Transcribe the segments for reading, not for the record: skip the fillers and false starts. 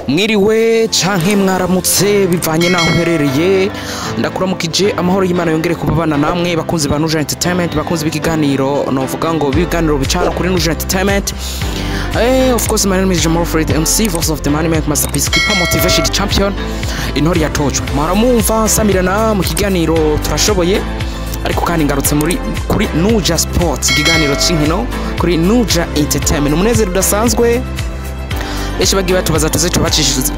Mwiriwe canke mwaramutse bivanye naho uherereye, ndakuramukije amahoro y'Imana yongere kubabana namwe bakunzi ba Nuja Entertainment, bakunzi b'ikiganiro novuga ngo biganiro bicana kuri Nuja Entertainment. Of course, my name is Jamal Fred MC, voice of the money make masterpiece keeper motivation champion, intore yatojwe. Mwaramumva nsamirana mu kiganiro turashoboye, ariko kandi ngarutse muri kuri Nuja Sports, ikiganiro c'inkino kuri Nuja Entertainment. Umunezero udasanzwe, benshi bagiye batubaza tuze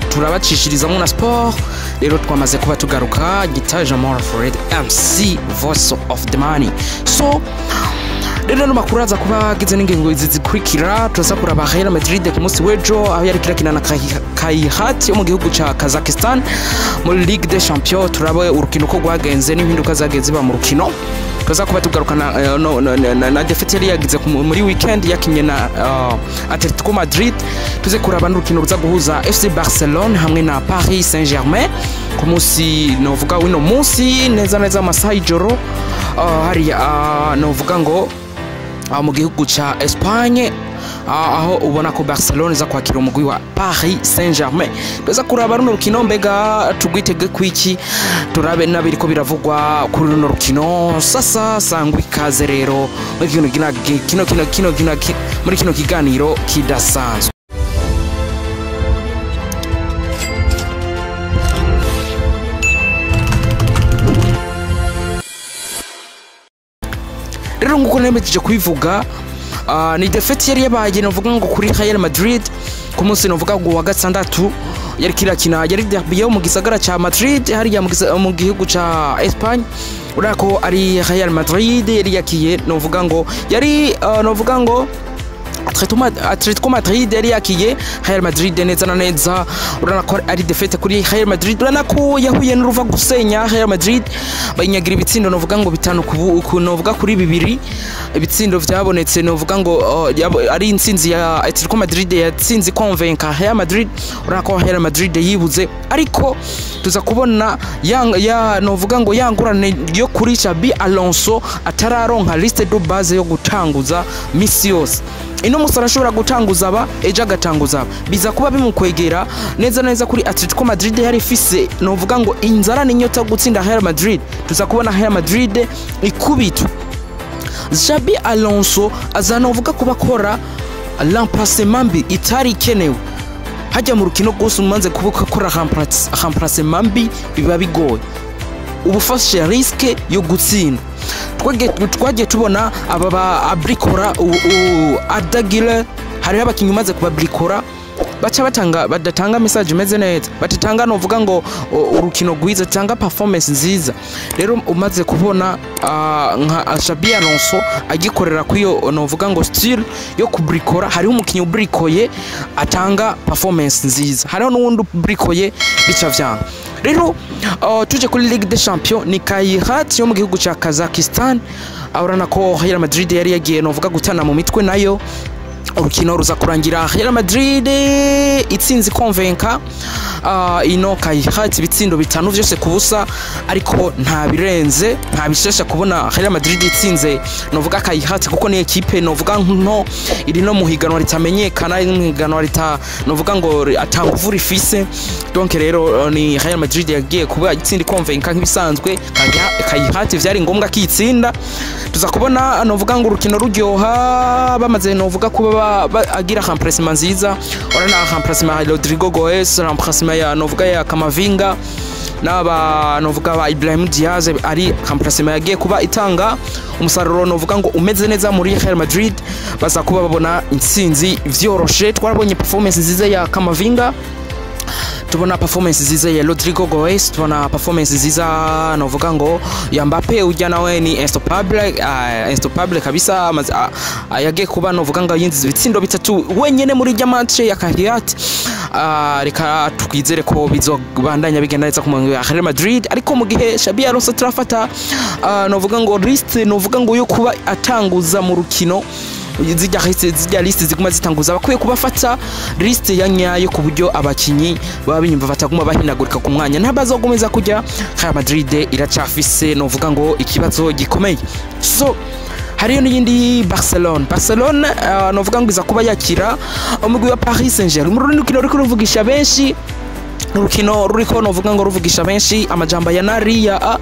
turabacishirizamo na sport. Rero twamaze kuba tugaruka gita Jamal Fred MC, voice of the money. So rero no makuru aza kuba agize n'ingingo izi zikurikira. Turaza kuraba Real Madrid ku munsi w'ejo aho yari kirakina na Kairat yo mu gihugu ca Kazakhstan muri Ligue des Champions. Turabe urukino ko rwagenze n'impinduka zagenze ziba mu rukino. Tuza kuba tugarukana no, na défaite yari yagize muri weekend yakinye na Atletico Madrid. Tuze kuraba n'urukino ruza guhuza FC Barcelone hamwe na Paris Saint-Germain ku munsi novuga wino munsi neza neza mu masaha y'ijoro, hari novuga ngo mu gihugu ca Espagne, aho ubona ko Barcelone iza kwakira umugwi wa Paris Saint-Germain. Tuza kuraba runo rukino, mbega tugwitege kwiki, turabe n'abiriko biravugwa kuri runo rukino. Sasa sangwa ikaze rero muri kino kino kino kino kino muri kino kiganiro kidasanzwe. Rero nguko nemeje kubivuga, ni défaite yari yabaye novuga ngo kuri Real Madrid ku munsi novuga ngo wa gatandatu, yari kirakina yari derby yo mu gisagara ca Madrid hariya mu gihugu ca Espagne. Urabona ko ari Real Madrid yari yakiye novuga ngo yari novuga ngo Atletico Madrid yari yakiye Real Madrid neza na neza. Urabona ko ari défaite kuri Real Madrid, urabona ko yahuye n'uruva gusenya. Real Madrid bayinyagira ibitsindo novuga ngo bitanu ku novuga kuri bibiri. Ibitsindo vyabonetse novuga ngo ari intsinzi ya Atletico Madrid yatsinze convaincre Real Madrid. Urabona ko Real Madrid yibuze, ariko tuza kubona ya novuga ngo yangurane yo kuri Xabi Alonso atararonka liste de base yo gutanguza misi yose. Ino musi arashobora gutanguza aba, ejo agatanguza aba, biza kuba bimukwegera neza neza kuri Atletico Madrid yari ifise novuga ngo inzara n'inyota yo gutsinda Real Madrid. Tuza kubona Real Madrid ikubitwa. Xabi Alonso aza novuga kuba akora remplacement mbi itari ikenewe. Hajya mu rukino rwose umanze kuba ukora remplacement mbi biba bigoye, uba ufashe risque yo gutsinda. Twagiye tubona aba ba abrikora adagile, hariho abakinyi umaze kubabrikora baca batanga badatanga message imeze neza, batatanga novuga ngo urukino rwiza, tanga performance nziza. Rero umaze kubona nka Xabi Alonso agikorera kuri iyo novuga ngo style yo kubrikora, hariho umukinyi ubrikoye atanga performance nziza, hariho n'uwundi ubrikoye bica vyanga. Rero tuje kuri Ligue des Champions, ni Kairat yo mu gihugu ca Kazakhstan. Urabona ko Real Madrid yari yagiye novuga gutana mu mitwe nayo. Urukino ruza kurangira Real Madrid itsinzi convaincre ino Kairat ibitsindo bitanu vyose ku busa, ariko nta birenze nta bishesha kubona Real Madrid itsinze novuga Kairat, kuko ni equipe novuga nto iri no muhiganwa ritamenyekana, iri mu higanwa rita novuga ngo atanguvu rifise. Donc rero ni Real Madrid yagiye kuba itsinda convaincre nk'ibisanzwe. Kairat vyari ngombwa kitsinda. Tuza kubona novuga ngo urukino ruryoha bamaze novuga kuba agira remplacement nziza. Urabona remplacement ya Rodrigo Goes, remplacement ya novuga ya Camavinga n'aba novuga ba Ibrahim Diaz, ari remplacement yagiye kuba itanga umusaruro novuga ngo umeze neza muri Real Madrid. Baza kuba babona intsinzi vyoroshe. Twarabonye performance nziza ya Camavinga, tubona performance nziza ya Rodrigo Goes, tubona performance nziza novuga ngo ya Mbappe. Ujya nawe ni unstoppable, unstoppable kabisa. Yagiye kuba novuga ngo yinjiza ibitsindo bitatu wenyene muri rya match ya Kairat. Reka twizere ko bizobandanya bigenda neza ku mugwi wa Real Madrid, ariko mu gihe Xabi Alonso turafata novuga ngo liste novuga ngo yo kuba atanguza mu rukino, zijya liste ziguma zitanguza, bakwiye kubafata liste ya nyayo ku buryo abakinyi baba binyumva bataguma bahinagurika ku mwanya ntabazogomeza kujya. Real Madrid iracafise novuga ngo ikibazo gikomeye. So Hariyo n'iyindi Barcelone, novuga ngo iza kuba yakira umugwi wa Paris Saint-Germain muri runo rukino ruriko ruvugisha benshi, urukino ruriko novuga ngo ruvugisha benshi amajambo ya nariya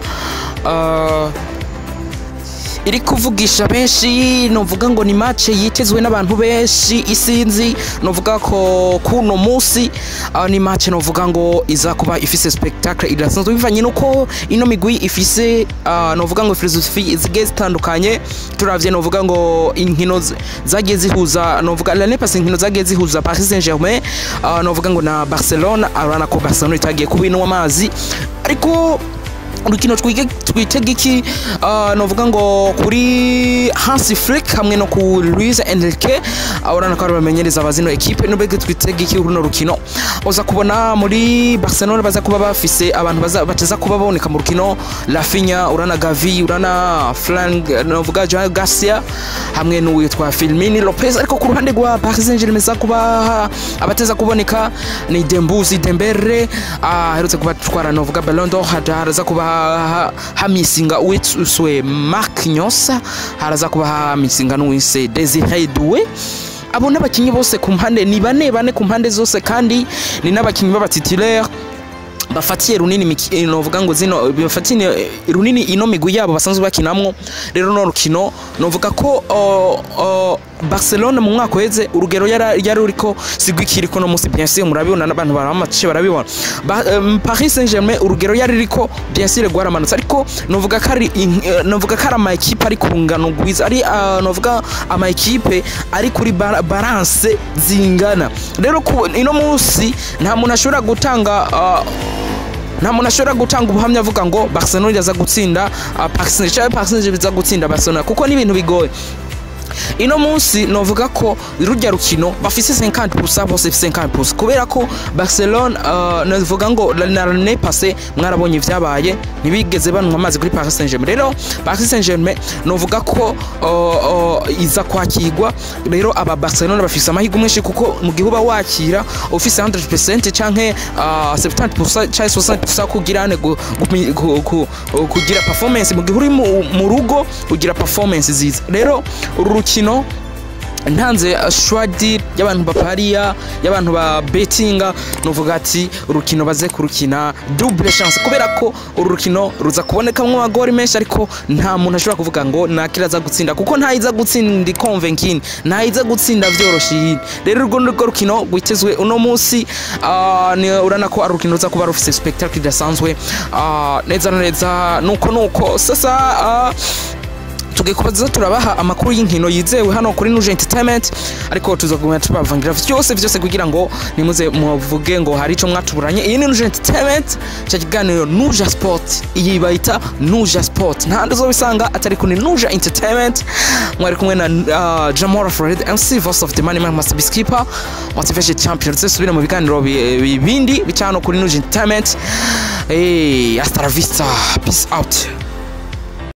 iri kuvugisha benshi. Novuga ngo ni match yitezwe n'abantu benshi isinzi. Novuga ko kuno munsi ni match novuga ngo iza kuba ifise spectacle idasanzwe, bivanye nuko ino migwi ifise novuga ngo philosophie zigiye zitandukanye. Turavye novuga ngo inkino zagiye zihuza, novuga l'année passée, inkino zagiye zihuza Paris Saint-Germain novuga ngo na Barcelona, urabona ko Barcelona itagiye kubinwa amazi. Ariko urukino twige twitega iki novuga ngo kuri Hansi Flick hamwe no ku Luis Enrique, urabona ko ari bamenyereza abazino equipe, nubwo twitega iki runo rukino? Uza kubona muri Barcelona baza kuba bafise abantu baza bateza kuba baboneka mu rukino: Raphinha, urana Gavi, urana Frank, novuga Joao Garcia hamwe n'uwitwa Fermin Lopez. Ariko ku ruhande rwa Paris Saint-Germain za kuba abateza kuboneka ni Dembuzi Dembele, aherutse kubatwara novuga Ballon d'Or, haraza kuba hamisinga uwitswe Marquinhos, haraza kuba hamisinga n'uwise Desire Doué. Abo n'abakinyi bose ku mpande ni bane bane ku mpande zose, kandi ni n'abakinyi b'aba titulaire bafatiye runini novuga ngo zino bafatiye runini ino migwi yabo basanzwe bakinamwo. Rero no rukino novuga ko Barcelona mu mwaka uheze urugero yari uriko sigwikiriko no musi, bien sûr murabibona n'abantu baramace barabibona. Paris Saint-Germain urugero yari riko, bien sûr rwaramanutse, ariko novuga ko ari ama équipe ari ku rungano rwiza, ari novuga ama équipe ari kuri balance zingana. Rero ino munsi nta muntu ashobora gutanga ubuhamya avuga ngo Barcelona iraza gutsinda Paris Saint-Germain cyangwa Paris Saint-Germain iza gutsinda Barcelona, kuko ni ibintu bigoye. Ino munsi novuga ko rujya rukino bafise 50% bose, 50%, kubera ko Barcelona novuga ngo na l'année passée mwarabonye ivyabaye, ntibigeze banwa amazi kuri Paris Saint-Germain. Rero Paris Saint-Germain novuga ko iza kwakirwa. Rero aba Barcelona bafise amahirwe menshi, kuko mu gihe uba wakira ufise 100% canke 70% canke 60% kugira ane kugira performance, mu gihe uri mu rugo ugira performance ziza. Rero uru rukino ntanze shwadi y'abantu bapariya, y'abantu ba betinga, nuvuga ati urukino baze kurukina double chance, kubera ko uru rukino ruza kubonekamwo amagori menshi. Ariko nta muntu ashobora kuvuga ngo nakira aza gutsinda, kuko ntayiza gutsinda convaincre, ntayiza gutsinda vyoroshe iyi. Rero urwo nirwo rukino rwitezwe uno munsi. Urana ko ari urukino ruza kuba rufise spectacle idasanzwe neza na neza. Nuko sasa tugiye kubaza, turabaha amakuru y'inkino yizewe hano kuri Nuje Entertainment, ariko tuzaguma tubavangira vyose vyose kugira ngo nimuze muvuge ngo hari ico mwatuburanye. Iyi ni Nuje Entertainment, cya kiganiro Nuja Sport, iyi bayita Nuja Sport, nta handi uzobisanga atari kuri Nuja Entertainment. Mwari kumwe na Jamora Fred MC, Voice of the Money Man, Master Skipper, Motivation Champion. Tuzosubira mu biganiro bindi bica hano kuri Nuja Entertainment. Hey, hasta la vista, peace out.